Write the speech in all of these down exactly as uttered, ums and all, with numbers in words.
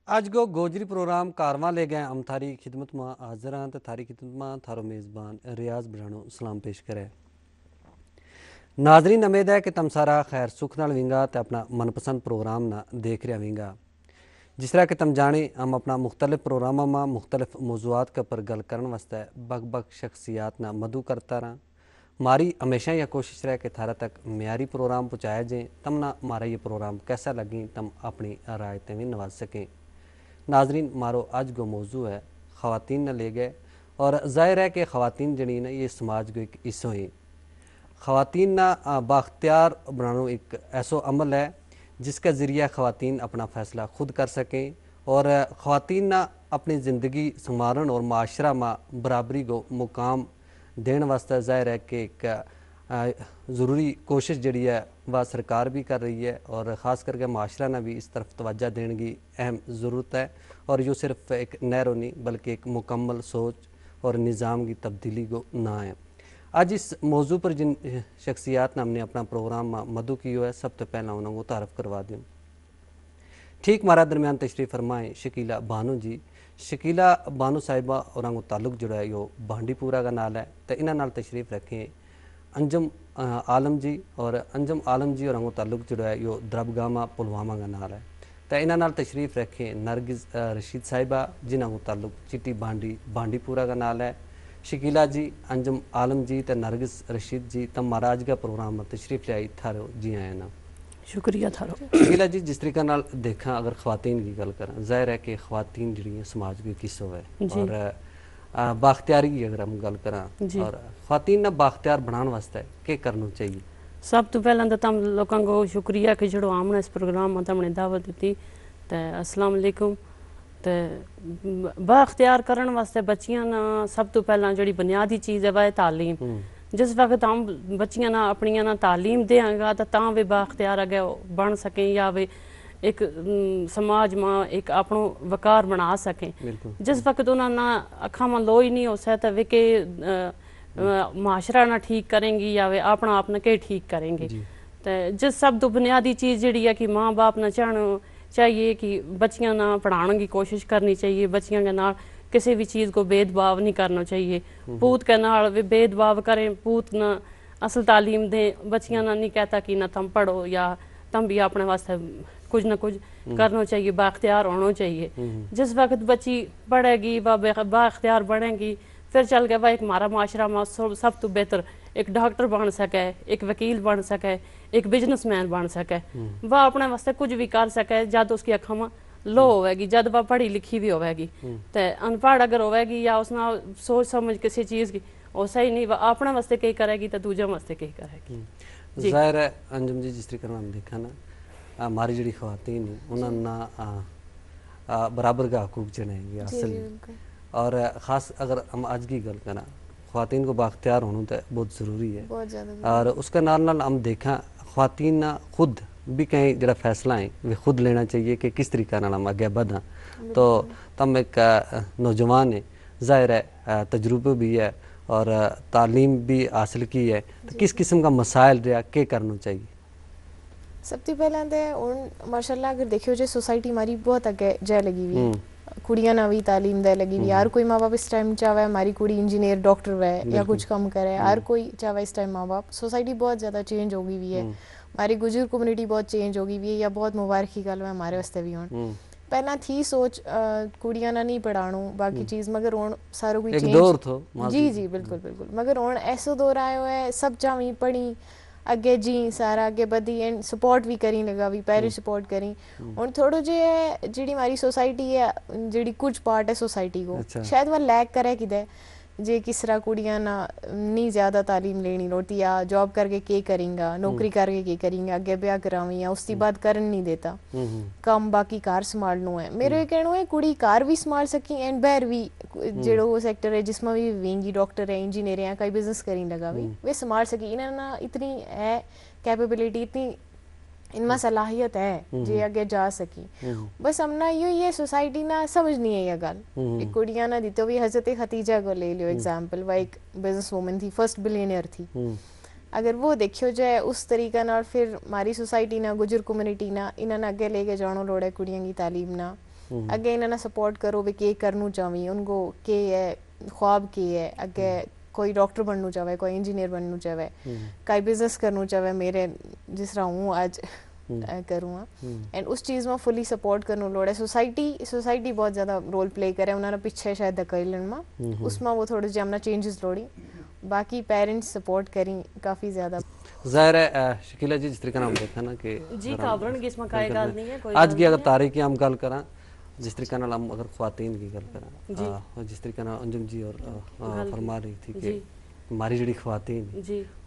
اج کو گوجری پروگرام کارواں لے گئے ہم تھاری خدمت ما حاضر ہاں تے تھاری خدمت ما تھارو میزبان ریاض بڑھانو سلام پیش کرے۔ ناظرین، امید ہے کہ تم سارا خیر سکھ نال وینگا تے اپنا من پسند پروگرام نا دیکھ رہیا وینگا۔ جس طرح کہ تم جانے، ہم اپنا مختلف پروگراماں ما مختلف موضوعات کے اپر گل کرن واسطے بک بک شخصیات نا مدعو کرتا رہاں۔ ماری ہمیشہ یہ کوشش رہے کہ تھارا تک معیاری پروگرام پہنچایا جائیں۔ تم نا مارا یہ پروگرام کیسا لگیں، تم اپنی رائے تے وی نواز سکیں۔ ناظرین، مارو اج کو موضوع ہے خواتین نا لے گئے، اور ظاہر ہے کہ خواتین جڑی نا یہ سماج کو ایک حصو ہیں۔ خواتین نا بااختیار بنانو ایک ایسو عمل ہے جس کا ذریعہ خواتین اپنا فیصلہ خود کر سکیں، اور خواتین نا اپنی زندگی سنوارن اور معاشرہ ما برابری کو مقام دین واسطے ظاہر ہے کہ ایک ضروری کوشش جڑی ہے وہ سرکار بھی کر رہی ہے، اور خاص کر کے معاشرہ نا بھی اس طرف توجہ دین کی اہم ضرورت ہے۔ اور یوہ صرف ایک نہرو نہیں بلکہ ایک مکمل سوچ اور نظام کی تبدیلی کو نہ ہے۔ اج اس موضوع پر جن شخصیات نا ہم نے اپنا پروگرام ما مدعو کیو ہے، سب تے پہلا انہاں کو تعارف کروا دیوں۔ ٹھیک مارا درمیان تشریف فرمائیں شکیلا بانو جی۔ شکیلا بانو صاحبہ، انہاں کو تعلق جڑا ہے یوہ بھانڈی پورا کا نال ہے، تے انہاں نال تشریف رکھیں انجم عالم جی۔ اور انجم عالم جی، انہاں کو تعلق جڑا ہے یوہ دربگاما پلواما کا نال ہے، تے انہاں نال تشریف رکھیں نرگس رشید صاحبہ، جنہاں کو تعلق چٹی بھانڈی بھانڈی پورا کا نال ہے۔ شکیلا جی، انجم عالم جی تے نرگس رشید جی، تم مارا اج کا پروگرام ما تشریف لیائی، تھارو جی آیا نا۔ شکریہ تھارو۔ شکیلا جی، جس طریقہ نال دیکھاں، اگر خواتین کی گل کراں، ظاہر ہے کہ خواتین جڑی ہیں سماج کی قصو ہے، اور بااختیاری کی اگر ہم گل کراں، اور خواتین نا بااختیار بنان واسطے کے کرنو چاہیے؟ سب تو پہلاں تو تم لوکاں کو شکریہ کہ جڑو ہم نے اس پروگرام ما تم نے دعوت دتی۔ تے السلام علیکم۔ تے بااختیار کرن واسطے بچیاں نا سب تو پہلاں جڑی بنیادی چیز ہے وہ ہے تعلیم۔ جس وقت ہم بچیاں نا اپنیاں نا تعلیم دیاں گا، تاں ویہ بااختیار اگے بن سکیں یا ویہ ایک سماج ما ایک اپنو وقار بنا سکیں۔ جس وقت انہاں نا اکھاں ما لو ہی نہیں ہو سکتا ویہ کے معاشرہ نا ٹھیک کریں گی یا ویہ اپنا آپ نا کے ٹھیک کریں گی؟ تے جس سب تو بنیادی چیز جڑی ہے کہ ماں باپ نا چاہنو چاہیے کہ بچیاں نا پڑھانو کی کوشش کرنی چاہیے، بچیاں کے نال کسے وی چیز کو بھید بھاو نہیں کرنو چاہیے۔ پوت کے نال ویہ بھید بھاو کریں، پوت نا اصل تعلیم دیں، بچیاں نا نہیں کہتا کہ نہ تم پڑھو یا تم بھی اپنے واسطے کچھ نہ کچھ کرنو چاہیے، بااختیار ہونو چاہیے۔ جس وقت بچی پڑھے گی، بااختیار بنے گی، فر چل کے وہ ایک مارا معاشرہ ما سب تو بہتر ایک ڈاکٹر بن سکے، ایک وکیل بن سکے، ایک بزنس مین بن سکے، وہ اپنے واسطے کچھ وی کر سکے۔ جد اس کی اکھاں ما لو ہووے گی، جد وہ پڑھی لکھی وی ہووے گی، تے ان پڑھ اگر ہووے گی یا اس نا سوچ سمجھ کسی چیز کی، وہ صحیح نہیں، وہ اپنے واسطے کہی کرے گی تے دوجے واسطے کہی کرے گی؟ ظاہر ہے انجم جی، جس طریقے نال ہم دیکھا نا، ہماری جڑی خواتین ہیں انہاں نا برابر کا حقوق جنے ہیں یہ اصل۔ اور خاص اگر ہم اج کی گل کراں، خواتین کو بااختیار ہونو تے بہت ضروری ہے۔ اور اس کے نال نال ہم دیکھاں، خواتین نا خود بھی کہیں جڑا فیصلہ ہیں وہ خود لینا چاہیے کہ کس طریقہ نال ہم اگے بدھاں۔ تو تم ایک نوجوان ہیں، ظاہر ہے تجربہ بھی ہے اور تعلیم بھی حاصل کی ہے، تو کس قسم کا مسائل رہیا کے کرنو چاہیے؟ سب توں پہلاں تے ہن ماشاءاللہ اگر دیکھیو جے سوسائٹی ماری بہت اگے جائے لگی وی، کڑیاں نا وی تعلیم دے لگی وی۔ ہر کوئی ماں باپ اس ٹائم چاہوے ماری کڑی انجینئر ڈاکٹر وے یا کچھ کم کرے۔ ہر کوئی چاہوے اس ٹائم ماں باپ، سوسائٹی بہت زیادہ چینج ہو گئی وی ہے۔ ماری گجر کمیونٹی بہت چینج ہو گئی وی ہے، یا بہت مبارخی گل وے ہمارے واسطے وی ہن۔ پہلاں تھی سوچ کڑیاں نا نہیں پڑھانو باقی چیز، مگر ہن سارو کوئی چینج۔ جی جی بالکل بالکل، مگر ہن ایسو دور آیو ہے سب چاہویں پڑھی، اگے جی سارا اگے بدھی اینڈ سپورٹ وی کریں لگا وی پہلے سپورٹ کریں۔ ہن تھوڑو جے جیڑی ہماری سوسائٹی ہے، جیڑی کچھ پارٹ ہے سوسائٹی کو شاید وہ لیک کرے کدے، جے کس طرح کڑیاں نا نہیں زیادہ تعلیم لینی لوٹی یا جاب کر کے کے کریں گا، نوکری کر کے کے کریں گا، اگے بیاہ کراویں یا اس تی بعد کرن نہیں دیتا۔ کم باقی کار سنبھالنو ہے۔ میرو یہ کہنو ہے کڑی کار وی سنبھال سکی اینڈ بہر وی جیڑو وہ سیکٹر ہے جس ما وی وینگی ڈاکٹر ہے، انجینئر ہے، کئی بزنس کریں لگا وی وی سنبھال سکی۔ انہاں نا اتنی ہے کیپیبلٹی، اتنی ان ما صلاحیت ہے جے اگے جا سکی۔ بس ہم نا یوہ یہ سوسائٹی نا سمجھ نہیں ہے یہ گل۔ ایک کڑیاں نا دیتو وی حضرت ختیجہ کو لے لیو ایگزامپل، وہ ایک بزنس وومن تھی، فرسٹ بلینئر تھی۔ اگر وہ دیکھیو جائے اس طریقہ نال فر ہماری سوسائٹی نا، گجر کمیونٹی نا انہاں نا اگے لے کے جانو لوڑے کڑیاں کی تعلیم نا۔ اگے انہاں نا سپورٹ کرو وی کے کرنو چاہویں، ان کو کے ہے، خواب کے ہے، اگے کوئی ڈاکٹر بننو چاہوے، کوئی انجینئر بننو چاہوے، کوئی بزنس کرنو چاہوے، میرے جس طرح ہوں اج کروں ہاں۔ اینڈ اس چیز ما فلی سپورٹ کرنو لوڑے۔ سوسائٹی سوسائٹی بہت زیادہ رول پلے کرے انہاں نا پچھے شاید دھکیلن ما۔ اس ما وہ تھوڑے جے ہم نا چینجز لوڑی۔ باقی پیرنٹس سپورٹ کریں کافی زیادہ۔ ظاہر ہے شکیلا جی، جس طریقے نا ہم دیکھا نا کہ جی کابرن کی اس ما کائے گل نہیں ہے، کوئی اج کی اگر تاریخ کی ہم گل کراں، جس طریقے نال ہم اگر خواتین کی گل کراں، جس طریقے نال انجم جی اور فرما رہی تھی کہ ہماری جڑی خواتین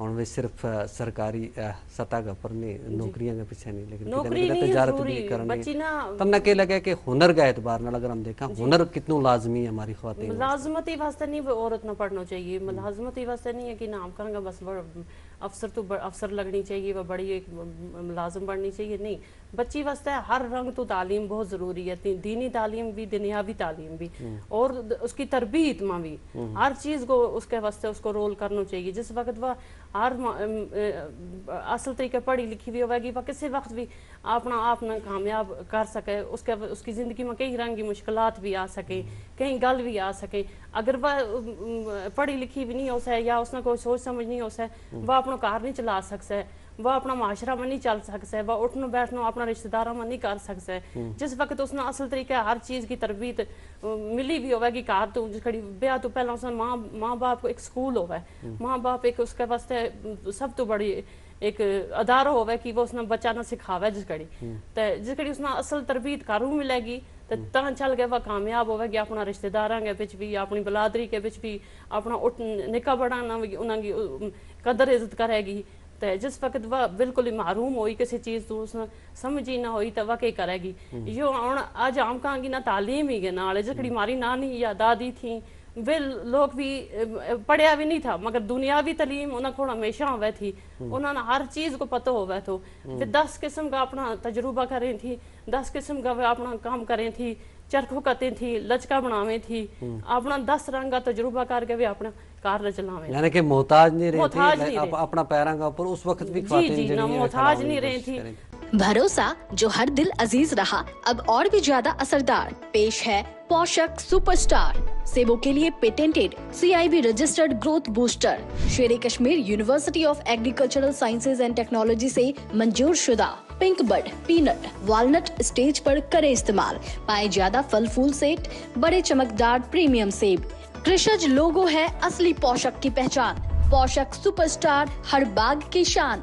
ہن ویہ صرف سرکاری سطح کا پر نہیں، نوکریاں کا پچھے نہیں، لیکن تجارت بھی کرنی۔ تم نا کہہ لگا کہ ہنر کا اعتبار نال اگر ہم دیکھاں، ہنر کتنو لازمی ہے ہماری خواتین؟ ملازمتی واسطے نہیں عورت نا پڑھنا چاہیے، ملازمتی واسطے نہیں ہے کہ نام کہاں گا بس افسر تو افسر لگنی چاہیے، وہ بڑی ایک ملازم بننی چاہیے، نہیں۔ بچی واسطے ہر رنگ تو تعلیم بہت ضروری ہے، دینی تعلیم بھی، دنیاوی تعلیم بھی، اور اس کی تربیت ما بھی ہر چیز کو اس کے واسطے اس کو رول کرنو چاہیے۔ جس وقت وہ ہر اصل طریقے پڑھی لکھی بھی ہوئے گی، وہ کسی وقت بھی اپنا آپ نا کامیاب کر سکے، اس کی زندگی ما کئی رنگ کی مشکلات بھی آ سکیں، کئی گل بھی آ سکیں۔ اگر وہ پڑھی لکھی بھی نہیں ہو سکے یا اس نا کوئی سوچ سمجھ نہیں ہو سکے، وہ اپنا کار نہیں چلا سکسے، وہ اپنا معاشرہ ما نہیں چل سکسے، وہ اٹھنو بیٹھنو اپنا رشتہ داراں ما نہیں کر سکسے۔ جس وقت اس نا اصل طریقے ہر چیز کی تربیت ملی بھی ہووے گی کار تو جس کڑی بیاہ تو پہلاں اس نا ماں باپ کو ایک سکول ہووے، ماں باپ ایک اس کے واسطے سب تو بڑی ایک ادارو ہووے کہ وہ اس نا بچہ نا سکھاوے جس کڑی تے جس کڑی اس نا اصل تربیت کاروں ملے گی، تے تاں چل کے وہ کامیاب ہووے گی اپنا رشتہ داراں کے بچ بھی، اپنی بلادری کے بچ بھی، اپنا اٹھ نکا بڑا نا انہاں کی قدر عزت کرے گی۔ تے جس وقت وہ بالکل ہی محروم ہوئی کسی چیز تو اس نا سمجھ ہی نہ ہوئی تے وہ کے کرے گی؟ یوہ ہن اج ہم کہاں گی نا تعلیم ہی کے نال جس کڑی ماری نانی یا دادی تھی، وہ لوگ بھی پڑھیا بھی نہیں تھا مگر دنیاوی تعلیم انہاں کول ہمیشہ ہووے تھی۔ انہاں نا ہر چیز کو پتو ہووے تھو، وہ دس قسم کا اپنا تجربہ کریں تھی، دس قسم کا وہ اپنا کام کریں تھی، چرخو کتیں تھی، لچکا بناویں تھی، اپنا دس رنگ کا تجربہ کر کے وہ اپنا کار نا چلاویں۔ یعنی کہ محتاج نہیں رہیں تھی، اپنا پیراں کا اپر اس وقت بھی خواتین جڑی ہیں محتاج نہیں رہیں تھی۔ بھروسہ جو ہر دل عزیز رہا، اب اور بھی زیادہ اثردار۔ پیش ہے پوشک سپر سٹار، سیبوں کے لیے پیٹنٹڈ سی آئی بی رجسٹرڈ گروتھ بوسٹر، شیر کشمیر یونیورسٹی آف ایگریکلچرل سائنسز اینڈ ٹیکنالوجی سے منظور شدہ۔ پنک بڈ، پینٹ، والنٹ اسٹیج پر کریں استعمال۔ پائیں زیادہ پھل پھول سیٹ، بڑے چمکدار پریمیم سیب۔ کرشج لوگو ہے اصلی پوشک کی پہچان۔ پوشک سپر سٹار، ہر باغ کی شان۔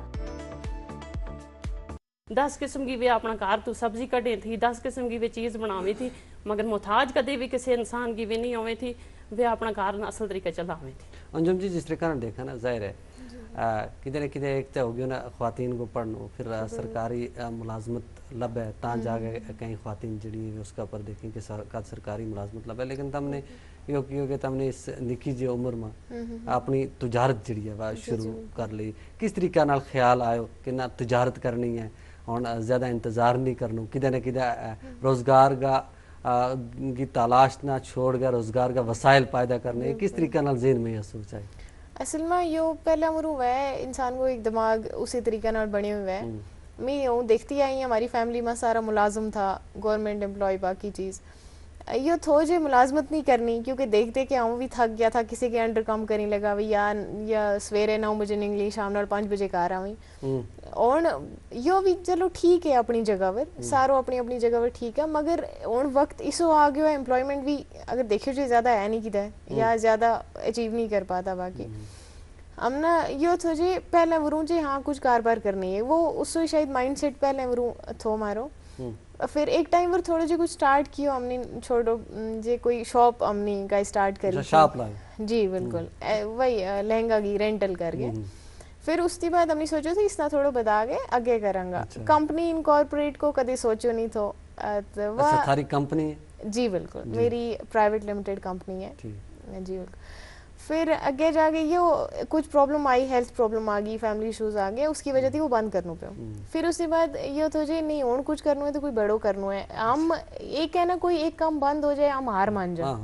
دس قسم کی وہ اپنا کار تو سبزی کڈیں تھی، دس قسم کی وہ چیز بناویں تھی، مگر محتاج کدے بھی کسی انسان کی وہ نہیں ہوویں تھی۔ وہ اپنا کار نا اصل طریقے چلاویں تھی۔ انجم جی، جس طریقے نا دیکھا نا، ظاہر ہے کدے نہ کدے ایک تے ہو گیو نا خواتین کو پڑھنو، پھر سرکاری ملازمت لبھے تاں جا کے کہیں خواتین جڑی ہے اس کا پر دیکھیں کہ کد سرکاری ملازمت لبھے، لیکن تم نے یوہ کیو کہ تم نے اس نکی جی عمر ما اپنی تجارت جڑی ہے وہ شروع کر لئی۔ کس طریقے نال خیال آیو کہ نا تجارت کرنی ہے، ہن زیادہ انتظار نہیں کرنو، کدے نہ کدے روزگار کا کی تلاش نا چھوڑ کے روزگار کا وسائل پیدا کرنے، کس طریقے نال ذہن میں یہ سوچ آئی؟ اصل ما یوہ پہلا مرو ہووے انسان کو ایک دماغ اسی طریقے نال بنے ہووے۔ میں یوہ دیکھتی آئی ہماری فیملی ما سارا ملازم تھا، گورنمنٹ ایمپلائی، باقی چیز یوہ تھو جے ملازمت نہیں کرنی کیونکہ دیکھتے کہ ہوں بھی تھک گیا تھا کسی کے انڈر کم کریں لگا وی یا سویرے نو بجے نکلی شام نال پانچ بجے کار آویں۔ ہن یوہ وی چلو ٹھیک ہے اپنی جگہ پر، سارو اپنی اپنی جگہ پر ٹھیک ہے، مگر ہن وقت اسو آ گیو ہے ایمپلائمنٹ وی اگر دیکھیو جی زیادہ ہے نہیں کیتا ہے یا زیادہ اچیو نہیں کر پاتا باقی۔ ہم نا یوہ تھو جی پہلا وروں جی ہاں کچھ کاروبار کرنی ہے، وہ اسو شاید مائنڈ سیٹ پہلا وروں تھو مارو۔ پھر ایک ٹائم پر تھوڑو جی کچھ سٹارٹ کیو ہم نے، چھوڑو جی کوئی شاپ ہم نے کا سٹارٹ کری تھی۔ جی بالکل۔ وہی لہنگا کی رینٹل کر گیا۔ پھر اس تی بعد ہم نے سوچو تھا اس نا تھوڑو بدا کے اگے کراں گا۔ کمپنی انکارپوریٹ کو کدی سوچو نہیں تھو۔ اچھا، تھاری کمپنی ہے؟ جی بالکل، میری پرائیویٹ لمیٹڈ کمپنی ہے۔ جی بالکل۔ پھر اگے جا کے یوہ کچھ پرابلم آئی، ہیلتھ پرابلم آ گئی، فیملی ایشوز آ گئے، اس کی وجہ تھی وہ بند کرنو پیو۔ پھر اس کے بعد یوہ تھو جی نہیں ہن کچھ کرنو ہے تو کوئی بڑو کرنو ہے۔ ہم ایک ہے نا کوئی ایک کام بند ہو جائے ہم ہار مان جائیں۔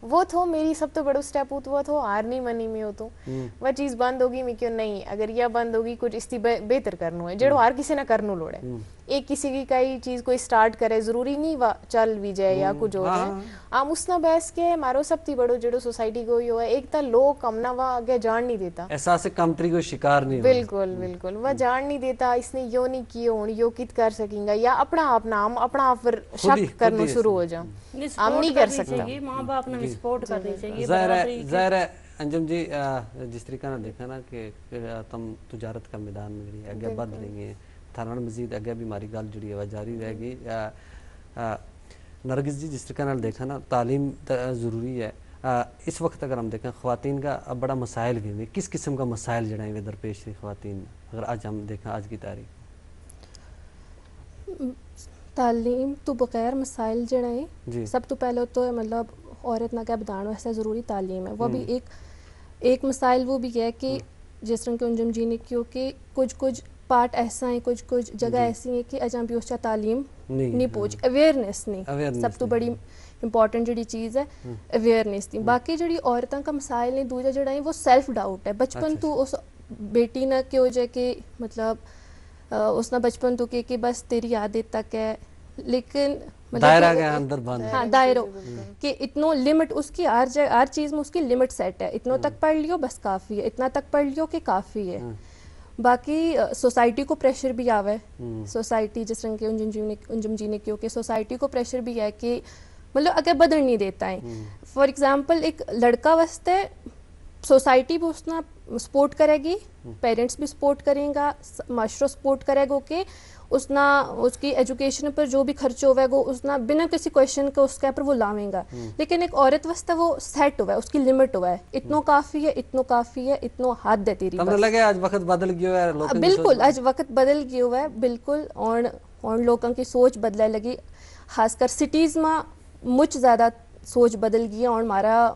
وہ تھو میری سب تو بڑو سٹیپ اتو وہ تھو ہار نہیں منی میں اتو۔ وہ چیز بند ہوگی میں کیوں نہیں، اگر یہ بند ہوگی کچھ اس تی بہتر کرنو ہے جیڑو ہر کسی نا کرنو لوڑے۔ ایک کسی کی کائی چیز کوئی سٹارٹ کرے ضروری نہیں وہ چل بھی جائے یا کچھ ہو جائے۔ ہم اس نا بحث کے مارو سب تی بڑو جیڑو سوسائٹی کو ہی ہوا ایک تا لوگ کم نا وہ اگے جان نہیں دیتا۔ احساس کمتری کو شکار نہیں ہو۔ بالکل بالکل وہ جان نہیں دیتا اس نے یو نہیں کیو ہن یو کت کر سکیں گا یا اپنا آپ نا ہم اپنا آپ پر شک کرنو شروع ہو جاؤں۔ ہم نہیں کر سکتا۔ ماں باپ نا بھی سپورٹ کرنی چاہیے۔ ظاہر ہے انجم جی، جس طریقہ نا دیکھا نا کہ تم تجارت کا میدان میں رہی ہے اگے بند رہی ہیں، تھاران مزید اگے بھی ہماری گل جڑی ہے وہ جاری رہے گی۔ نرگس جی، جس طریقے نال دیکھا نا تعلیم ضروری ہے۔ اس وقت اگر ہم دیکھیں خواتین کا بڑا مسائل بھی ہیں، کس قسم کا مسائل جڑا ہیں درپیش رہی خواتین؟ اگر آج ہم دیکھیں آج کی تاریخ، تعلیم تو بغیر مسائل جڑا ہیں۔ سب تو پہلے تو مطلب عورت نا کیا بتانا ویسے ضروری تعلیم ہے وہ بھی ایک ایک مسائل وہ بھی ہے کہ جس طرح کہ انجم جی نے کیوں کہ کچھ کچھ پارٹ ایسا ہیں کچھ کچھ جگہ ایسی ہیں کہ اجاں بھی اس چا تعلیم نہیں پہنچ، اویئرنیس نہیں۔ سب تو بڑی امپورٹنٹ جڑی چیز ہے اویئرنیس نہیں۔ باقی جڑی عورتاں کا مسائل ہیں دوجا جڑا ہیں وہ سیلف ڈاؤٹ ہے بچپن تو اس بیٹی نا کیوں جائے کہ مطلب اس نا بچپن تو کہ بس تیری یاد تک ہے، لیکن دائرہ کے اندر بند ہے۔ ہاں دائرو کہ اتنو لمٹ اس کی ہر چیز میں اس کی لمٹ سیٹ ہے، اتنو تک پڑھ لیو بس کافی ہے، اتنا تک پڑھ لیو کہ کافی ہے۔ باقی سوسائٹی کو پریشر بھی آوے۔ سوسائٹی جس رنگ کے انجم جی نے کیوں کہ سوسائٹی کو پریشر بھی ہے کہ مطلب اگے بدھن نہیں دیتا ہے۔ فار ایگزامپل ایک لڑکا واسطے سوسائٹی بھی اس نا سپورٹ کرے گی، پیرنٹس بھی سپورٹ کریں گا، معاشرو سپورٹ کرے گو کہ اس نا اس کی ایجوکیشن پر جو بھی خرچ ہووے گو اس نا بنا کسی کوئسچن کے اس کے پر وہ لاویں گا۔ لیکن ایک عورت واسطے وہ سیٹ ہووے، اس کی لمٹ ہووے، اتنو کافی ہے، اتنو کافی ہے، اتنو حد ہے تیری۔ تمنا لگے آج وقت بدل گیو ہے؟ بالکل، آج وقت بدل گیو ہے بالکل۔ اور لوکاں کی سوچ بدلے لگی، خاص کر سٹیز ما مچ زیادہ سوچ بدل گئی ہے اور ہمارا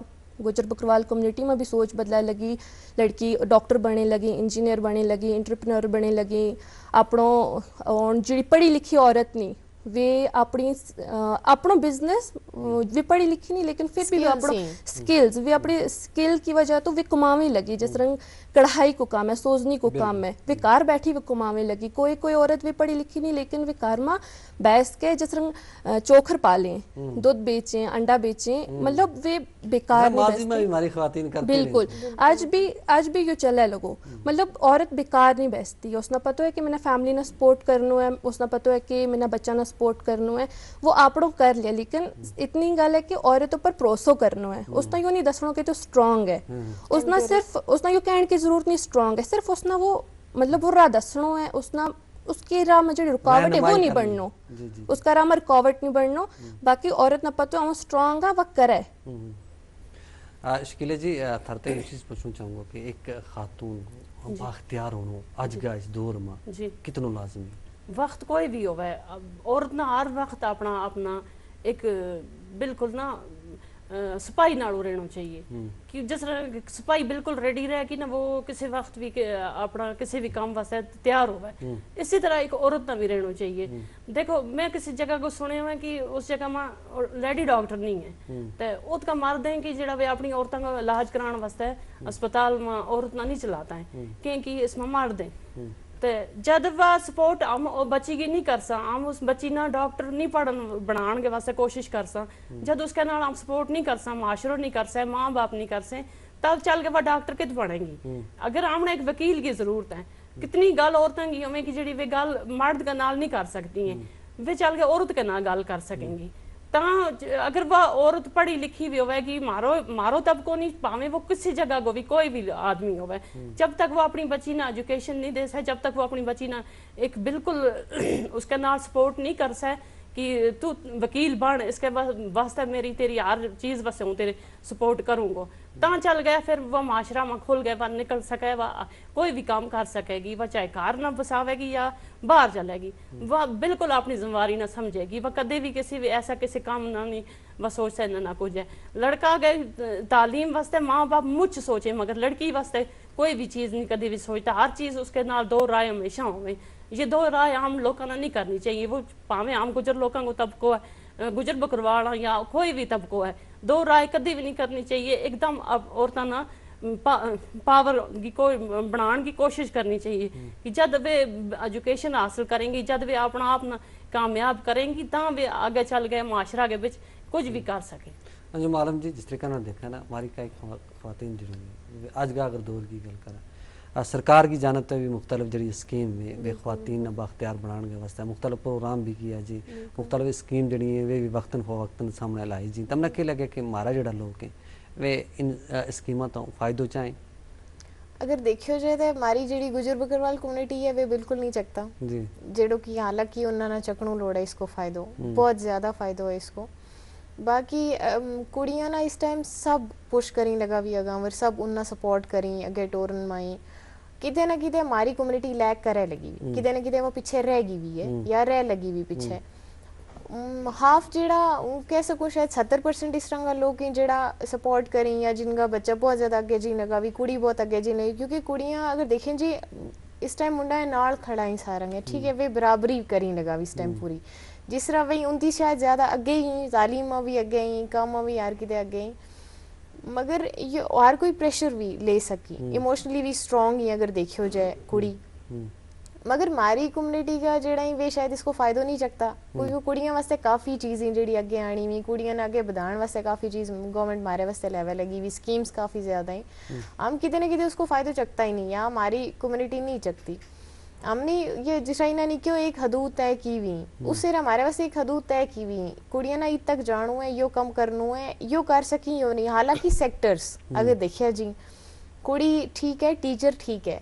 گجر بکروال کمیونٹی ما بھی سوچ بدلے لگی۔ لڑکی ڈاکٹر بنے لگی، انجینئر بنے لگی، انٹرپرینر بنے لگی۔ اپنو جڑی پڑھی لکھی عورت نی ویہ اپنو بزنس، ویہ پڑھی لکھی نی لیکن فر بھی ویہ اپنو سکلز ویہ اپنی سکل کی وجہ تو ویہ کماویں لگی جس رنگ کڑھائی کو کم ہے، سوزنی کو کم ہے، ویہ کار بیٹھی ویہ کماویں لگی۔ کوئی کوئی عورت ویہ پڑھی لکھی نی لیکن ویہ کار ما بیس کے جس رنگ چوکھر پالیں، دودھ بیچیں، انڈا بیچیں، مطلب ویہ بیکار نی بیس کے۔ بالکل۔ اج بھی اج بھی یوہ چلے لگو۔ مطلب عورت بیکار نی بیس اس نا پتو ہے کہ میں نا فیملی نا سپورٹ کرنو ہے، اس نا پتو ہے کہ میں نا بچہ نا سپورٹ کرنو ہے۔ وہ آپنو کر لیا لیکن اتنی گل ہے کہ عورت اپر پروسو کرنو ہے۔ اس نا یوہ نہیں دسنو کہ تو سٹرانگ ہے۔ اس نا صرف اس نا یوہ کہن کی ضرورت نہیں سٹرانگ ہے صرف اس نا وہ مطلب وہ راہ دسنو ہے۔ اس نا اس کی راہ میں جڑی رکاوٹ ہے وہ نہیں بننو۔ اس کا راہ میں رکاوٹ نہیں بننو۔ باقی عورت نا پتو ہے وہ سٹرانگ ہے وہ کرے۔ شکیلہ جی، تھر تے ایک چیز پوچھنا چاہوں گا کہ ایک خاتون کو بااختیار ہونو اج کا اس دور ما کتنو لازمی؟ وقت کوئی بھی ہووے، عورت نا ہر وقت اپنا اپنا ایک بالکل نا سپاہی نالوں رہنو چاہیے۔ کہ جس طرح سپاہی بالکل ریڈی رہ کہ نا وہ کسے وقت بھی اپنا کسے بھی کام واسطے تیار ہووے، اسی طرح ایک عورت نا بھی رہنو چاہیے۔ دیکھو میں کسی جگہ کو سنیا ہوئے کہ اس جگہ ما لیڈی ڈاکٹر نہیں ہے، تے ات کا مردیں کہ جیڑا ویہ اپنی عورتاں کا علاج کران واسطے اسپتال ما عورت نا نہیں چلاتا ہے، کیونکہ اس ما مردیں۔ تے جد وہ سپورٹ ہم بچی کی نہیں کرساں، ہم اس بچی نا ڈاکٹر نہیں پڑھن بنان کے واسطے کوشش کرساں، جد اس کے نال ہم سپورٹ نہیں کرساں، معاشرو نہیں کرسے، ماں باپ نہیں کرسے، تب چل کے وہ ڈاکٹر کت بنے گی؟ اگر ہم نے ایک وکیل کی ضرورت ہے، کتنی گل عورتاں کی ہوویں کہ جیڑی ویہ گل مرد کے نال نہیں کر سکتی ہیں، ویہ چل کے عورت کے نال گل کر سکیں گی۔ تاں اگر وہ عورت پڑھی لکھی وی ہووے گی، مارو مارو طبقو نہیں، پاویں وہ کسی جگہ کو وی کوئی وی آدمی ہووے، جب تک وہ اپنی بچی نا ایجوکیشن نہیں دے سکے، جب تک وہ اپنی بچی نا ایک بالکل اس کے نال سپورٹ نہیں کر سکے کہ تو وکیل بن، اس کے واسطے میری تیری ہر چیز واسطے ہوں تیرے سپورٹ کروں گو، تاں چل گیا فر وہ معاشرہ ما کھل گیا، وہ نکل سکے، وہ کوئی وی کام کر سکے گی، وہ چاہے گھر نا بساوے گی یا باہر چلے گی، وہ بالکل اپنی ذمہ واری نا سمجھے گی، وہ کدے وی کسی وی ایسا کسی کام نا نہیں وہ سوچ سکے نہ نہ کچھ ہے۔ لڑکا گئے تعلیم واسطے ماں باپ مچ سوچے مگر لڑکی واسطے کوئی وی چیز نہیں کدے وی سوچتا، ہر چیز اس کے نال دو رائے ہمیشہ ہوویں۔ یہ دو رائے عام لوکاں نا نہیں کرنی چاہیے، وہ پاویں عام گجر لوکاں کو طبقو ہے، گجر بکروال یا کوئی وی طبقو ہے، دو رائے کدی وی نی کرنی چاہیے اک دم عورتاں نا پاور کی کوئی بنان کی کوشش کرنی چاہیے، کہ جد وی ایجوکیشن حاصل کریں گی جد وی اپنا آپ نا کامیاب کریں گی تاں وی اگے چل گئے معاشرہ کے وچ کچھ وی کر سکیں۔ انجم عالم جی، جس طریقے نال دیکھا نا ہماری کئی خواتین جڑی ہیں، اج کا اگر دور کی گل کرا سرکار کی جانب تے وی مختلف جڑی اسکیم وی خواتین نا باختیار بنان کے واسطے مختلف پروگرام وی کیا جی، مختلف اسکیم جڑی ہیں وی وی وقتاً فوقتاً سامنے لائی جی۔ تم نا کہہ لگے کہ ہمارا جڑا لوگ ہیں وی ان اسکیماں تو فائدو چاہیں؟ اگر دیکھیو جائے تے ہماری جڑی گجر بکروال کمیونٹی ہے وی بالکل نی چکتا۔ جیڑو کہ حالانکہ انہاں نا چکنو لوڑا اس کو فائدو، بہت زیادہ فائدو ہے اس کو۔ باقی کڑیاں نا اس ٹائم سب پش کریں لگا وی اگاں ور سب انہاں سپورٹ کریں اگے ٹورن مائیں۔ کدے نہ کدے ہماری کمیونٹی لیک کرے لگی وی کدے نہ کدے وہ پچھے رہ گئی وی ہے یا رہ لگی وی پچھے۔ ہاف جیڑا کہہ سکوں شاید ستر پرسنٹ اس رنگا لوگ ہیں جیڑا سپورٹ کریں یا جن کا بچہ بہت زیادہ اگے جی لگا وی کڑی بہت اگے جی لگی کیونکہ کڑیاں اگر دیکھیں جی اس ٹائم منڈا ہے نال کھڑا ہیں سارا ہے ٹھیک ہے وی برابری کریں لگا وی اس ٹائم پوری۔ جس طرح وی ان تی شاید زیادہ اگے ہی تعلیم ما وی اگے ہی کم ما وی ہر کدے اگے ہی۔ مگر یہ ہر کوئی پریشر وی لے سکی ایموشنلی وی اسٹرانگ ہی اگر دیکھیو جائے کڑی۔ مگر ماری کمیونٹی کا جیڑا ہی وی شاید اس کو فائدو نی چکتا کیونکہ کڑیاں واسطے کافی چیز ہیں جیڑی اگے آنی وی کڑیاں نا اگے بدھان واسطے کافی چیز گورنمنٹ مارے واسطے لیول لگی وی اسکیمز کافی زیادہ ہیں۔ ہم کدے نہ کدے اس کو فائدو چکتا ہی نی یا ہماری کمیونٹی نی چکتی۔ ہم نے یہ جس طرح انہاں نے کیوں ایک حدود طے کی وی اس سے ہمارے واسطے ایک حدود طے کی وی۔ کڑیاں نا عید تک جانو ہے یو کم کرنو ہے یو کر سکی یو نی حالانکہ سیکٹرز اگر دیکھیا جی کڑی ٹھیک ہے ٹیچر ٹھیک ہے۔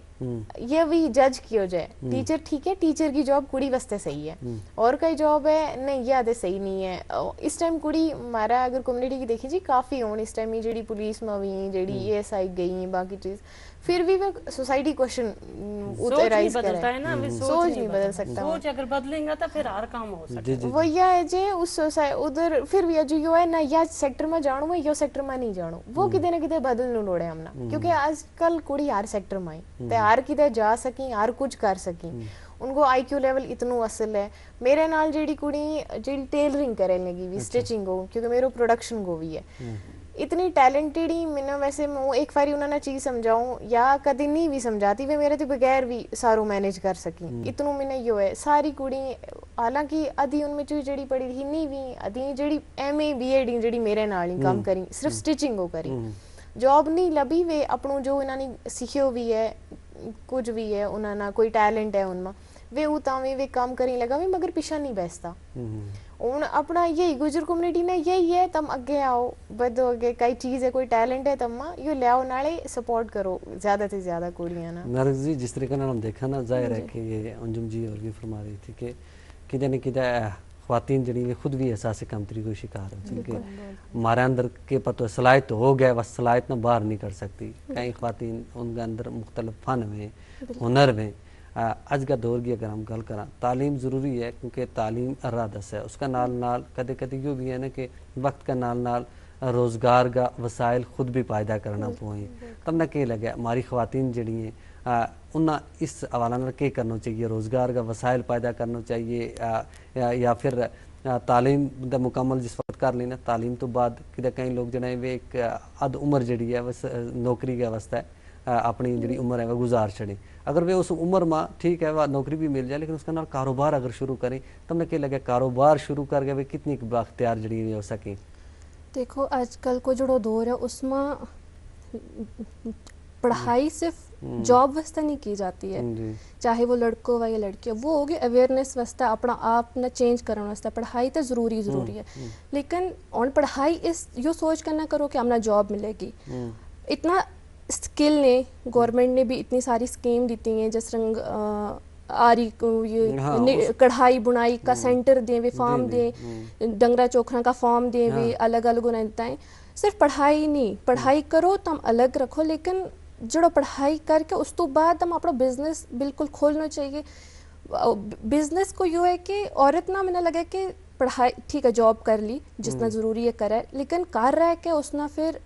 یہ وی جج کیو جائے ٹیچر ٹھیک ہے ٹیچر کی جاب کڑی واسطے صحیح ہے۔ اور کئی جاب ہے نی یا دے صحیح نی ہے۔ اس ٹائم کڑی ہمارا اگر کمیونٹی کی دیکھی جی کافی ہون اس ٹائم یہ جیڑی پولیس ما وی ہیں جیڑی اے ایس آئی گئی ہیں باقی چیز فر وی وہ سوسائٹی کوشچن ات ایرائز کرے۔ سوچ نی بدل سکتا۔ سوچ اگر بدلیں گا تو فر ہر کام ہو سکتا۔ وہ یا ہے جے اس سوسائٹی ادھر فر وی اجو یو ہے نہ یا سیکٹر ما جانو ہے یو سیکٹر ما نی جانو وہ کدے نہ کدے بدل نو لوڑے ہم نا کیونکہ آج کل کڑی ہر سیکٹر ما ہی تے ہر کدے جا سکیں ہر کچھ کر سکیں۔ ان کو آئی کیو لیول اتنو اصل ہے۔ میرے نال جیڑی کڑی جیڑی ٹیلرنگ کرے لگی وی اسٹیچنگ ہو کیونکہ میرو پروڈکشن گو وی ہے۔ اتنی ٹیلنٹڈ ہی مینا ویسے میں ایک فاری انہاں نا چیز سمجھاؤں یا کدی نی وی سمجھاتی وی میرے تے بغیر وی سارو مینج کر سکیں۔ اتنو مینا یو ہے ساری کڑی حالانکہ ادھی ان میں چوئی جیڑی پڑھی تھی نی وی ادھی جیڑی ایم اے بی ایڈ ہی جیڑی میرے نال ہی کام کری صرف اسٹیچنگ ہو کری۔ جاب نی لبھی وی اپنو جو انہاں نے سیکھیو وی ہے کچھ وی ہے انہاں نا کوئی ٹیلنٹ ہے ان ما وی اتاں وی وی کم کریں لگا وی مگر پیشہ نی بیستا۔ ہن اپنا یہی گجر کمیونٹی نا یہی ہے تم اگے آؤ بدو اگے کئی چیز ہے کوئی ٹیلنٹ ہے تم ما یو لیاؤ ناڑے سپورٹ کرو زیادہ تے زیادہ کڑیاں نا۔ نرگس جی جس طریقے نال ہم دیکھا نا ظاہر ہے کہ یہ انجم جی اور بھی فرما رہی تھی کہ کدے نہ کدے خواتین جڑی وی خود وی احساس کمتری کو شکار ہو چونکہ مارے اندر کے پتو صلاحیت ہو گیا بس صلاحیت نا باہر نی کر سکتی۔ کئی خواتین ان کے اندر مختلف فن ویں ہنر ویں۔ اج کا دور کی اگر ہم گل کراں تعلیم ضروری ہے کیونکہ تعلیم ارادس ہے اس کا نال نال کدے کدے یو بھی ہے نا کہ وقت کا نال نال روزگار کا وسائل خود بھی پیدا کرنا پوئیں۔ تم نا کہہ لگے ہماری خواتین جڑی ہیں انہاں اس حوالہ نال کہہ کرنو چاہیے روزگار کا وسائل پیدا کرنو چاہیے؟ یا پھر تعلیم دا مکمل جس وقت کر لینا تعلیم تو بعد کدے کئی لوگ جڑے ہیں ویہ ایک ادھ عمر جڑی ہے نوکری کے واسطے اپنی جڑی عمر ہے وہ گزار چھڑیں۔ اگر ویہ اس عمر ما ٹھیک ہے وہ نوکری بھی مل جائے لیکن اس کا نال کاروبار اگر شروع کریں تم نے کہہ لگے کاروبار شروع کر کے ویہ کتنی بااختیار جڑی ویہ ہو سکیں؟ دیکھو آج کل کو جڑو دور ہے اس ما پڑھائی صرف جاب واسطے نہیں کی جاتی ہے۔ چاہے وہ لڑکو ہوا یا لڑکی ہو وہ ہوگی اویئرنس واسطے اپنا آپ نا چینج کرن واسطے پڑھائی تے ضروری ضروری ہے۔ لیکن ہن پڑھائی اس یو سوچ کے نہ کرو کہ ہمنا جاب ملے گی۔ اتنا سکل نے گورنمنٹ نے بھی اتنی ساری سکیم دیتی ہیں جس رنگ آری کڑھائی بنائی کا سینٹر دیں وی فارم دیں ڈنگرا چوکھراں کا فارم دیں وی الگ الگ انہاں دیتا ہیں۔ صرف پڑھائی نہیں پڑھائی کرو تم الگ رکھو لیکن جڑو پڑھائی کر کے اس تو بعد تم اپنا بزنس بالکل کھولنا چاہیے۔ بزنس کو یو ہے کہ عورت نا مینا لگا کہ پڑھائی ٹھیک ہے جاب کر لی جس نا ضروری ہے کرے لیکن کر رہ کے اس نا پھر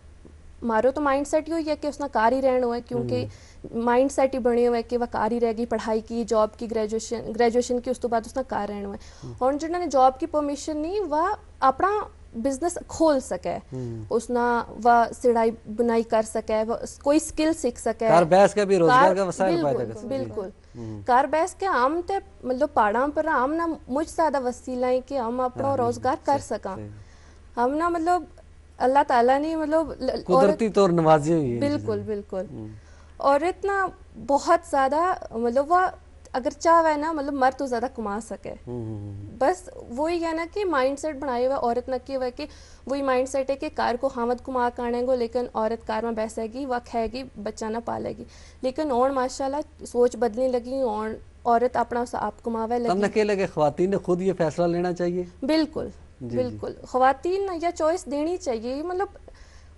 مارو تو مائنڈ سیٹ یو ہی ہے کہ اس نا کار ہی رہنو ہے کیونکہ مائنڈ سیٹ ہی بنیو ہے کہ وہ کار ہی رہ گئی پڑھائی کی جاب کی گریجویشن گریجویشن کی اس تو بعد اس نا کار رہنو ہے۔ ہن جنہاں نے جاب کی پرمیشن نہیں وہ اپنا بزنس کھول سکے، اس نا وہ سڑائی بنائی کر سکے، وہ کوئی سکل سکھ سکے۔ گھر بیس کے بھی روزگار کا وسائل پیدا کر سکے۔ بالکل۔ گھر بیس کے ہم تے مطلب پہاڑاں پر ہم نا مچ زیادہ وسیلہ ہیں کہ ہم اپنا روزگار کر سکاں۔ ہم نا مطلب اللہ تعالیٰ نے مطلب قدرتی طور نوازی ہوئی ہے۔ بالکل، بالکل۔ عورت نا بہت زیادہ مطلب وہ اگر چاہوے نا مطلب مرد تو زیادہ کما سکے۔ بس وہی ہے نا کہ مائنڈ سیٹ بنائے ہوئے عورت نا کہ وہ کہ وہی مائنڈ سیٹ ہے کہ کار کو ہاوند کما کانے گو، لیکن عورت کار ما بیسے گی، وہ کھائے گی، بچہ نا پالے گی۔ لیکن ہن ماشاءاللہ سوچ بدلنی لگی، ہن عورت اپنا سا آپ کماوے لگی۔ تم نے کہہ لگے خواتین نے خود یہ فیصلہ لینا چاہیے؟ بالکل۔ بالکل۔ خواتین نا یہ چوائس دینی چاہیے، مطلب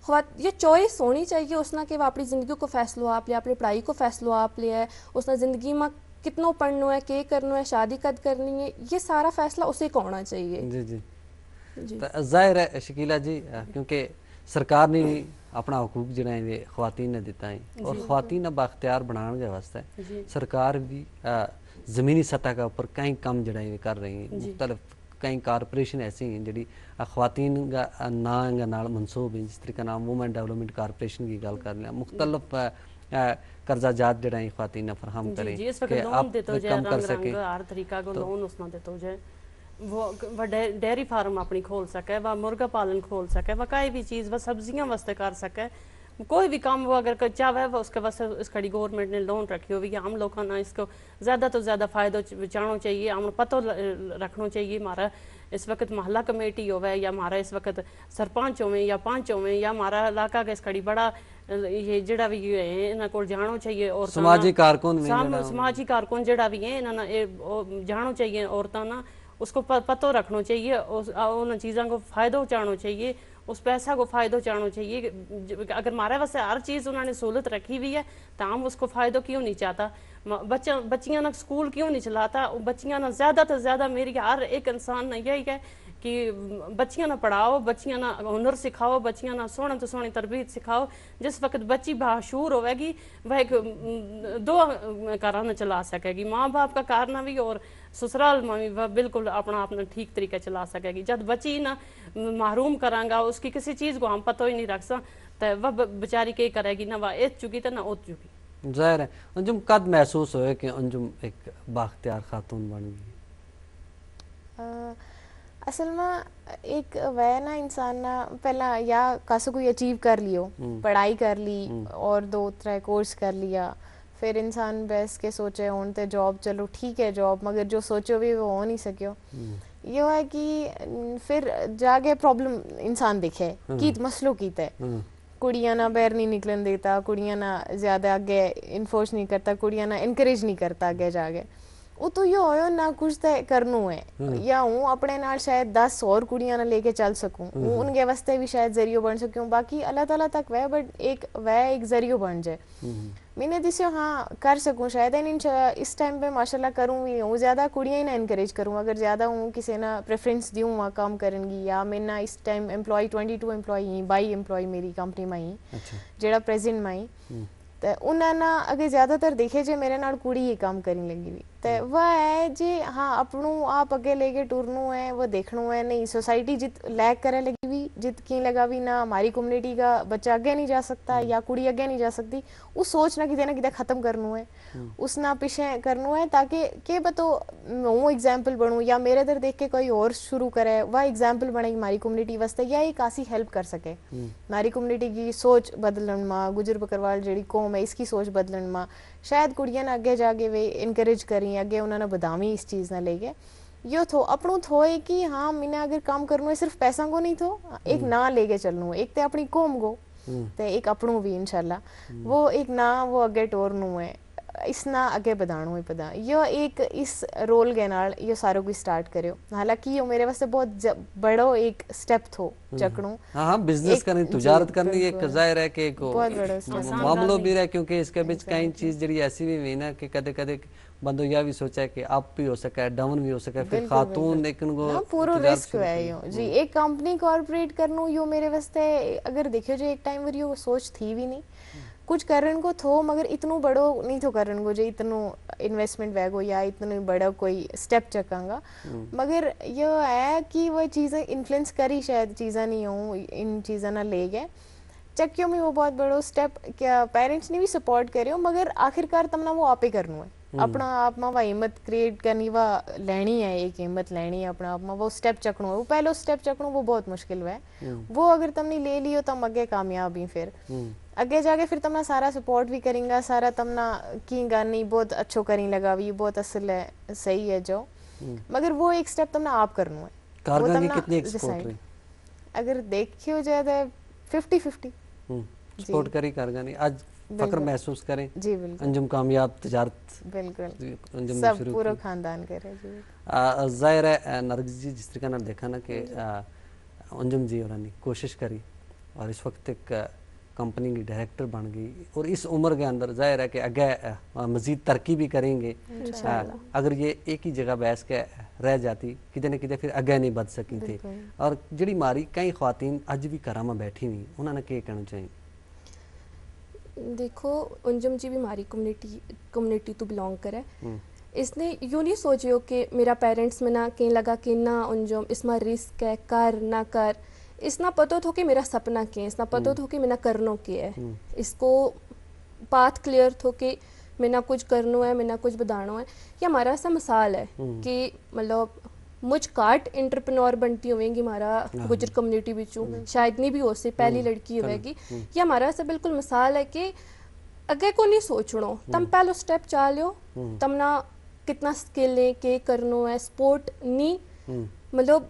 خوات یہ چوائس ہونی چاہیے اس نا کہ وہ اپنی زندگی کو فیصلو آپ لے، اپنی پڑھائی کو فیصلو آپ لے ہے، اس نا زندگی ما کتنو پڑھنو ہے، کے کرنو ہے، شادی کد کرنی ہے، یہ سارا فیصلہ اسے کو ہونا چاہیے۔ جی جی۔ تو ظاہر ہے شکیلہ جی، کیونکہ سرکار نے بھی اپنا حقوق جڑا ہے خواتین نے دیتا ہے، اور خواتین نا بااختیار بنان کے واسطے سرکار بھی زمینی سطح کا اپر کئی کم جڑا ہے کر رہی ہیں۔ مختلف کئی کارپوریشن ایسی ہیں جڑی خواتین کا ناں کے نال منسوب ہیں، جس طریقے نال وومن ڈیولپمنٹ کارپوریشن کی گل کر لیا، مختلف قرضہ جات جڑا ہیں خواتین نا فراہم کریں۔ جی اس وقت لون دیتا ہو جائے، رنگ رنگ ہر طریقہ کو لون اس نا دیتا ہو جائے۔ وہ ڈیری فارم اپنی کھول سکے، وہ مرغا پالن کھول سکے، وہ کائی بھی چیز وہ سبزیاں واسطے کر سکے۔ کوئی بھی کام وہ اگر چاہوے وہ اس کے واسطے اس کھڑی گورنمنٹ نے لون رکھی ہوئی ہے، ہم لوگاں نا اس کو زیادہ تو زیادہ فائدو چانو چاہیے، ہم پتو رکھنو چاہیے۔ ہمارا اس وقت محلہ کمیٹی ہووے یا ہمارا اس وقت سرپنچ ہوویں یا پنچ ہوویں یا ہمارا علاقہ کا اس کھڑی بڑا یہ جڑا بھی ہے انہاں کول جانو چاہیے۔ اور سماجی کارکن جڑا بھی ہیں انہاں نا جانو چاہیے، عورتاں نا اس کو پتو رکھنو چاہیے، انہاں چیزاں کو فائدو چانو چاہیے، اس پیسہ کو فائدو چانو چاہیے۔ اگر ہمارے واسطے ہر چیز انہاں نے سہولت رکھی ہوئی ہے تو ہم اس کو فائدو کیوں نہیں چاہتا؟ بچیاں نا سکول کیوں نہیں چلاتا؟ بچیاں نا زیادہ تو زیادہ میری ہر ایک انسان نا یہی ہے کہ بچیاں نا پڑھاؤ، بچیاں نا ہنر سکھاؤ، بچیاں نا سوہنے تو سوہنی تربیت سکھاؤ۔ جس وقت بچی باشعور ہووے گی، وہ ایک دو کاراں نا چلا سکے گی، ماں باپ کا کار نا بھی اور سسرال ما بھی وہ بالکل اپنا آپ نا ٹھیک طریقے چلا سکے گی۔ جد بچی نا محروم کراں گا، اس کی کسی چیز کو ہم پتو ہی نہیں رکھ ساں، تو وہ بچاری کے کرے گی؟ نہ وہ ات چکی تو نہ ات چکی۔ ظاہر ہے انجم کد محسوس ہوئے کہ انجم ایک بااختیار خاتون بن گئی؟ اصل ما ایک وے نا انسان نا پہلا یا کاسو کوئی اچیو کر لیو، پڑھائی کر لی اور دو ترے کورس کر لیا، پھر انسان بیس کے سوچے ہن تے جاب، چلو ٹھیک ہے جاب، مگر جو سوچو بھی وہ ہو نہیں سکیو۔ یوہ ہے کہ پھر جا کے پرابلم انسان دیکھے کیت مسئلو کیت ہے۔ کڑیاں نا باہر نہیں نکلن دیتا، کڑیاں نا زیادہ اگے انفورس نہیں کرتا، کڑیاں نا انکریج نہیں کرتا اگے جا کے۔ اتو یوہ ہویو نہ کچھ تے کرنو ہے، یا ہوں اپنے نال شاید دس اور کڑیاں نا لے کے چل سکوں، ہوں ان کے واسطے بھی شاید ذریعو بن سکوں۔ باقی اللہ تعالی تک وے بٹ ایک وے ایک ذریعو بن جائے۔ میں نے دسیو ہاں کر سکوں شاید، ان اس ٹائم پہ ماشاءاللہ کروں بھی ہوں، زیادہ کڑیاں ہی نہ انکریج کروں۔ اگر زیادہ ہوں کسے نا پریفرنس دیوں ہاں کام کرن گی، یا میں نا اس ٹائم ایمپلائی ٹوئنٹی ٹو ایمپلائی ہیں، بائی ایمپلائی میری کمپنی ما ہی، جیڑا پریزنٹ ما ہی، تے انہاں نا اگر زیادہ تر دیکھے جے میرے نال کڑی ہی کام کرن لگی ہوئی، تے وہ ہے جے ہاں اپنو آپ اگے لے کے ٹرنو ہے، وہ دیکھنو ہے نہیں سوسائٹی جت لیک کرے لگی ہوئی، جت کیں لگا بھی نہ ہماری کمیونٹی کا بچہ اگے نہیں جا سکتا یا کڑی اگے نہیں جا سکتی، اس سوچ نا کدے نہ کدے ختم کرنو ہے، اس نا پیچھے کرنو ہے تاکہ کے بتو ہوں ایگزامپل بنوں یا میرے در دیکھ کے کوئی اور شروع کرے، وہ ایگزامپل بنے ہماری کمیونٹی واسطے یا ایک آسی ہیلپ کر سکے۔ ہماری کمیونٹی کی سوچ بدلن ما، گجر بکروال جیڑی قوم ہے اس کی سوچ بدلن ما شاید کڑیاں نا اگے جا کے وے انکریج کریں، اگے انہاں نا بدھاویں اس چیز نا لے کے۔ یوہ تھو اپنو تھو ہے کہ ہاں مینا اگر کام کرنو ہے صرف پیساں کو نہیں تھو، ایک ناں لے کے چلنو ہے، ایک تے اپنی قوم کو تے ایک اپنو بھی انشاءاللہ۔ وہ ایک ناں وہ اگے ٹورنو ہے، اس نا اگے بدھانو ہے پدا۔ یوہ ایک اس رول کے نال یوہ سارو کوئی سٹارٹ کریو، حالانکہ یوہ میرے واسطے بہت بڑو ایک سٹیپ تھو چکنو۔ ہاں ہاں، بزنس کرنی، تجارت کرنی ایک ظاہر ہے کہ ایک معاملو بھی رہے، کیونکہ اس کے بچ کئی چیز جیڑی ایسی بھی ہوئی نا کہ کدے کدے بندو یا بھی سوچا ہے کہ اپ بھی ہو سکا ہے، ڈاؤن بھی ہو سکا ہے، پھر خاتون ایک ان کو پورو رسک ہے۔ یو جی ایک کمپنی کارپوریٹ کرنو یو میرے واسطے اگر دیکھیو جی ایک ٹائم پر یو سوچ تھی بھی نہیں۔ کچھ کرن کو تھو، مگر اتنو بڑو نہیں تھو کرن کو جے اتنو انویسٹمنٹ ویگو یا اتنو بڑو کوئی اسٹیپ چکاں گا۔ مگر یوہ ہے کہ وہ چیزاں انفلوئنس کری شاید چیزاں نہیں ہوں، ان چیزاں نا لے گئے۔ چکیو میں وہ بہت بڑو اسٹیپ کیا پیرنٹس نے بھی سپورٹ کریو، مگر آخر کار تمنا وہ آپے کرنو ہے۔ اپنا آپ ما وہ ہمت کریئیٹ کرنی، وہ لینی ہے، ایک ہمت لینی ہے اپنا آپ ما، وہ اسٹیپ چکنو ہے، وہ پہلو اسٹیپ چکنو وہ بہت مشکل ہوئے۔ وہ اگر تم نے لے لیو تم اگے کامیاب ہی پھر اگے جا کے پھر تمنا سارا سپورٹ بھی کریں گا، سارا تمنا کی گانی بہت اچھو کریں لگا بھی بہت اصل ہے، صحیح ہے جو، مگر وہ ایک اسٹیپ تمنا آپ کرنو ہے۔ کارگاں کی کتنی ایک سپورٹ رہی؟ اگر دیکھیو جائے تو ففٹی ففٹی سپورٹ کری کارگاں نے اج فخر محسوس کریں۔ جی بالکل۔ انجم کامیاب تجارت۔ بالکل۔ انجم سب پورو خاندان کرے جی۔ ظاہر ہے نرگس جی جس طریقے نال دیکھا نا کہ انجم جی اور نے کوشش کری اور اس وقت ایک کمپنی کی ڈائریکٹر بن گئی اور اس عمر کے اندر ظاہر ہے کہ اگے مزید ترقی بھی کریں گے۔ اگر یہ ایک ہی جگہ بیس کے رہ جاتی کدے نہ کدے پھر اگے نہیں بدھ سکی تھی۔ اور جیڑی ماری کئی خواتین اج بھی گھراں ما بیٹھی ہوئی انہاں نا کہہ کہنو چاہیے؟ دیکھو، انجم جی بھی ماری کمیونٹی کمیونٹی تو بلانگ کرے۔ اس نے یوں نہیں سوچیو کہ میرا پیرنٹس میں نہ کہیں لگا کہ نہ انجم اس ما رسک ہے، کر نہ کر۔ اس نا پتو تھو کہ میرا سپنا کہیں، اس نا پتو تھو کہ میں نہ کرنو کہیں ہے۔ اس کو پاتھ کلیئر تھو کہ میں نہ کچھ کرنو ہے، میں نہ کچھ بدھانو ہے۔ یا ہمارا ایسا مثال ہے کہ مطلب مچ کاٹ انٹرپرینور بنتی ہوئیں گی ہمارا گجر کمیونٹی بچوں، شاید نہیں بھی ہو سی پہلی لڑکی ہوئے گی۔ یا ہمارا ایسا بالکل مثال ہے کہ اگے کو نہیں سوچنو، تم پہلو اسٹیپ چاہ لیو۔ تم نا کتنا سکل ہے، کے کرنو ہے، سپورٹ نہیں، مطلب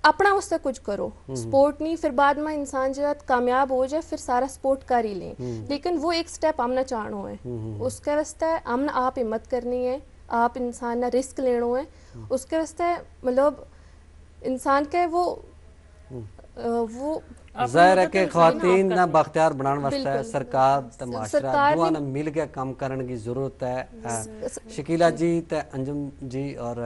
اپنا واسطے کچھ کرو۔ سپورٹ نہیں، پھر بعد ما انسان جب کامیاب ہو جائے پھر سارا سپورٹ کر ہی لیں۔ لیکن وہ ایک اسٹیپ ہم نا چاہنو ہے۔ اس کے واسطے ہم نا آپ ہمت کرنی ہے، آپ انسان نا رسک لینو ہے۔ اس کے واسطے مطلب انسان کے وہ وہ ظاہر ہے کہ خواتین نا باختیار بنان واسطے سرکار تے معاشرہ دعا نا مل کے کم کرن کی ضرورت ہے۔ شکیلا جی تے انجم جی اور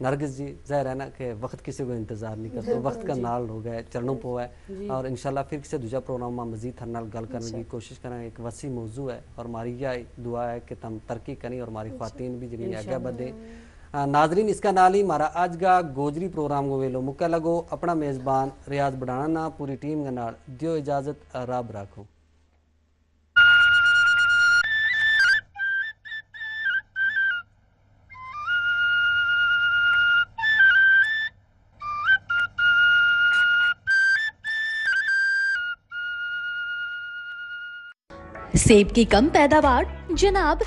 نرگس جی، ظاہر ہے نا کہ وقت کسی کو انتظار نہیں کرتا، وقت کا نال ہو گیا چلنو پو ہے۔ اور انشاءاللہ پھر کسی دوجہ پروگرام ما مزید تھر نال گل کرنے کی کوشش کریں۔ ایک وسیع موضوع ہے اور ہماری یہ دعا ہے کہ تم ترقی کریں اور ہماری خواتین بھی جنہیں آگے بدھیں۔ ناظرین، اس کا نال ہی ہمارا آج کا گوجری پروگرام کو ویلو مکہ لگو۔ اپنا میزبان ریاض بڑھانا نا پوری ٹیم کے نال دیو اجازت، رب رکھو۔ سیب کی کم پیداوار، جناب،